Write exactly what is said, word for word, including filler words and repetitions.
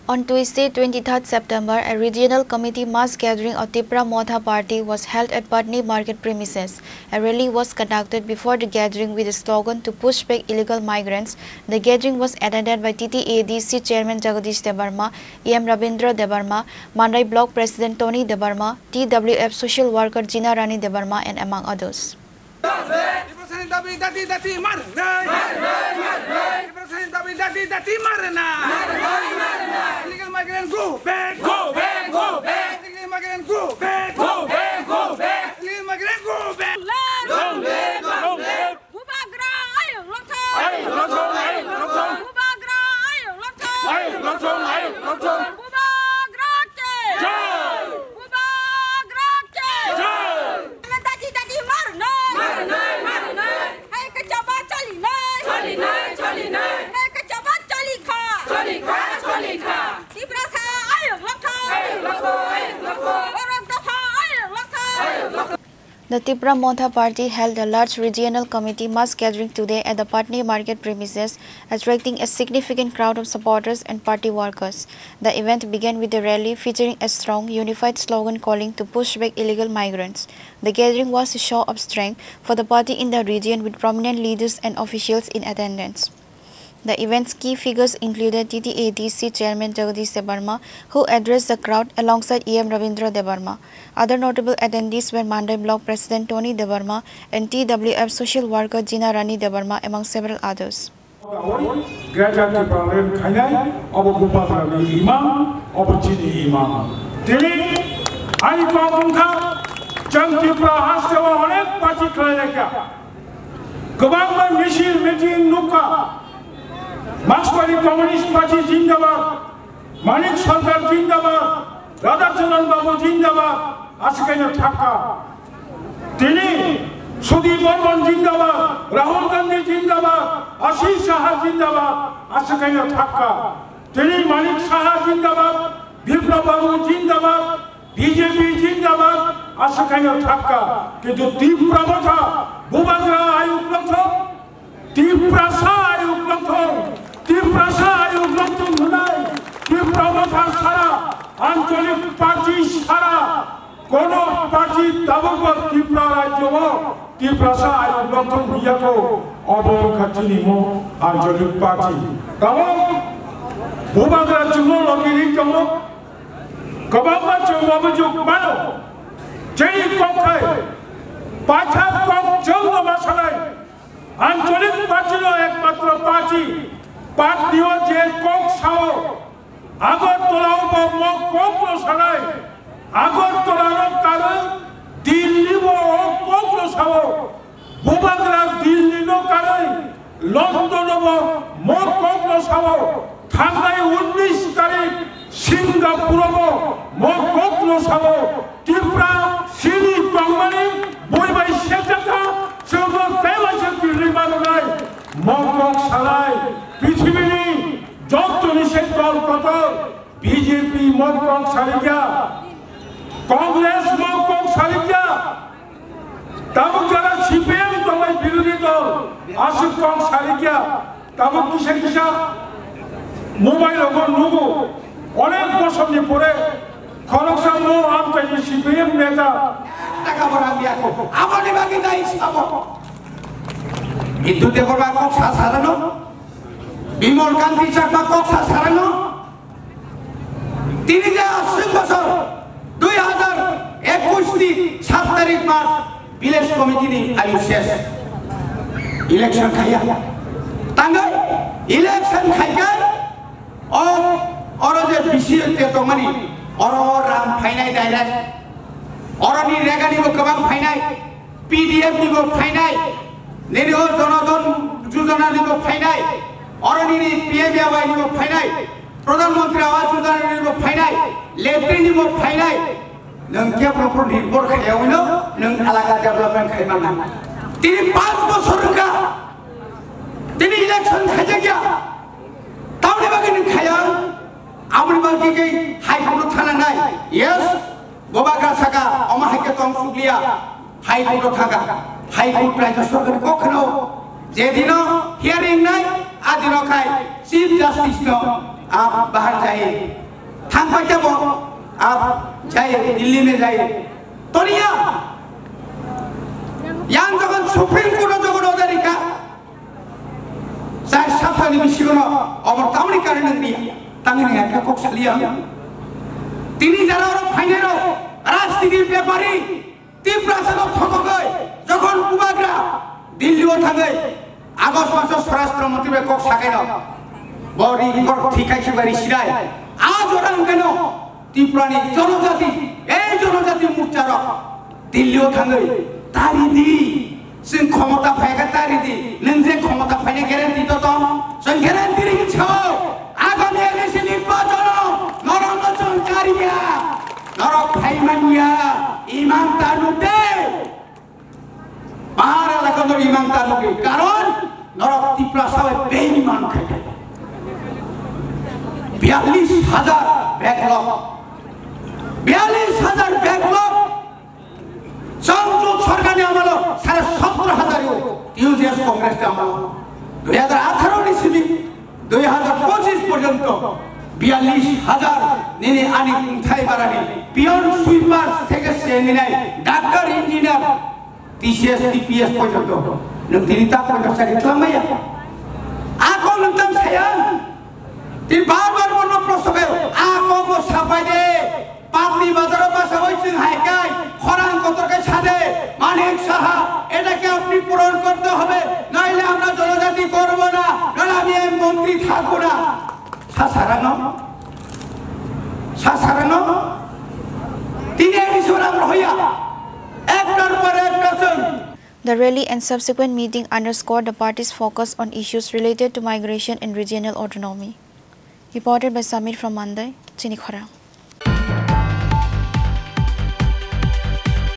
On Tuesday, twenty-third September, a regional committee mass gathering of Tipra Motha Party was held at Patni Market premises. A rally was conducted before the gathering with a slogan to push back illegal migrants. The gathering was attended by T T A D C Chairman Jagadish Debbarma, E M Rabindra Debbarma, Mandai Block President Tony Debbarma, T W F social worker Jina Rani Debbarma, and among others. Tiprasani dabi dati dati marnai. Tiprasani dabi dati dati marnai. Illegal migrant go back. Go back, go back. Illegal migrant go back. Go back, go back. Illegal migrant go back. Long live, long live. Bubagra ayuk lokthong. Ayuk lokthong, ayuk lokthong. Bubagra ayuk lokthong. Ayuk lokthong, ayuk lokthong. Bubagra ke. Jai. Bubagra ke. Jai. Dati dati marnai. Marnai, marnai. Hai kachaba chalinai. Chalinai, chalinai. Hai kachaba chalikha. Chalikha, chalikha. Tiprasa ayuk lokthong. Ayuk lokthong, ayuk lokthong. Borok dopha ayuk lokthong. Ayuk lokthong. The Tipra Motha Party held a large regional committee mass gathering today at the Patni Market premises, attracting a significant crowd of supporters and party workers. The event began with a rally featuring a strong, unified slogan calling to push back illegal migrants. The gathering was a show of strength for the party in the region, with prominent leaders and officials in attendance. The event's key figures included T T A D C Chairman Jagadish Debbarma, who addressed the crowd alongside E M Rabindra Debbarma. Other notable attendees were Mandai Block President Tony Debbarma and T W F social worker Jina Rani Debbarma, among several others. Greater Tipraland khainai, obo Bubagrani imang, obo chini imang. Tini ani kok wngkha, chwng Tripura haste o onek party khlai laikha. Kwbangma misil meeting nukha. Markswari Communist Party jindabad, Manik Sarkar jindabad, Radhacharan Babu jindabad, aswk khaino thakha. Tini Sudip Barman jindabad, Rahul Gandhi jindabad, Ashish Saha jindabad, aswk khaino thakha. Tini Manik Saha jindabad, Biplab Babu jindabad, B J P jindabad, aswk khaino thakha. Kintu Tipra Motha, Bubagra ayuk lokthong, Tiprasa ayuk lokthong, Tiprasa ayuk lokthong hwnwi Tipra Motha sara, Anchalik Party sara, kono party tabukbo Tripura rajyo o Tiprasa ayuk lokthong hwnwi yakho, obo wngkha chini mo Anchalik Party. Tabuk Bubagra chwngno logi ri tongo, kwbangma chwng obujuk mano, chini kok hai paithak kok chwngno ma sanai. Anchalik party no ekmatro party, party o je kok sao, Agartala o bo mo kok no sanai, Agartala no karwi Delhi bo o kok no sao, Bubagra Delhi no karwi London o bo mo kok no sao, thangnai unnish tarik Singapore o bo mo kok no sao, Tripura chini tongmani bui bai sekjakha, chwngno teibo se kirwi manwnai. Mokok salai, prithibini jottoni se dol kotor, B J P mokok salikya, Congress mokok salikya, tabuk jara C P M tongnai birodhi dol, aswk kok salikya. Tabuk kisa kisa mobile o nugo, onek bosor ni pore khoroksa mo amchaini C P M neta. Taka bo rang ya ko, aboni bagwi dai sabo. Bindu Debbarma kok sa sarano, Bimal Kanti Chakma kok sa sarano, Tini je aswk bosor dui hajar ekush ni sat tarik March village committee ni ayu ses election khaiya. Tangwi election khaikai o oro je bisi te tongmani oro o rang phainai direct. Oro ni rega ni bo kwbang phainai. P D F ni bo phainai, nini o Janadhan Yojana ni bo phainai, oro nini P M A Y ni bo phainai, Pradhan Mantri Awas Yojana ni bo phainai, latrine ni bo phainai. Nwng kebo phuru nirbhor khaiya wino, nwng alaka development khai mannai. Tini panch bosor wngkha, tini election khaijakya, tamni bagwi nwng khaiya, aboni bagwi khe High Court o thana nai. Yes, Bubagra saka, omo hai khe tong sukliya, High Court o thangkha, High Court Rajya Sorkar ni kok kheno, je dino hearing nai, a dino khai Chief Justice no आप बाहर जाइए, thang paitabo, आप जाइए, दिल्ली में जाइए। Toniya, yang jokhon Supreme Court o jokhon order rikha, char saptani bisingo no obo tamni karwi nang riya, tamni nang khe kok saliya. Tini jara oro phainai rok, rajniti bepari, Tiprasa no thokogwi jokhon bubagra Delhi o thangwi August maso Swarashtra Mantri bai kok sakaino bo ri kok thikai khibai ri sirai a jora hwnkhe no Tripura ni jonojati, ei jonojati morcha rok Delhi o thangwi tari di, chwng khomota phaikhe tari di, nwng je khomota phaina guarantee to tong, chwng guarantee ri hinwi sao, agami election ni bajono norok no chwng kariya. Norok phaimanya, imang ta nuk de. Bahar elaka norok imang ta nuk de. Karon norok Tiprasa bai beiman khai. Biyallis hajar backlog. Biyallis hajar backlog. Chwng jot sorkarni amalo sare sottor hajar yo. U G S Congress ni amalo. Dui hajar atharo ni simi. Dui hajar pochis porjonto biyallis hajar nini ani kungthai barani peon sweeper theke se ninai doctor engineer T C S T P S porjonto nwng tini ta porjonto sari tlamaya. Ako nwng tang saya tini bar bar bono prosto kayo ako mo sapai de. Patni bazaro basawi chwng hai kai, khorang kotor kai sade, Manik Saha, এটা কি আপনি পূরণ করতে হবে, নাইলে আমরা জনজাতি করব না, নাহলে আমি এই মন্ত্রী থাকবো না। Sasarano, sasarano, tini ani soram hoya, ektar por ekta chwng. The rally and subsequent meeting underscored the party's focus on issues related to migration and regional autonomy. Reported by Samir from Mandai, Chini Khorang.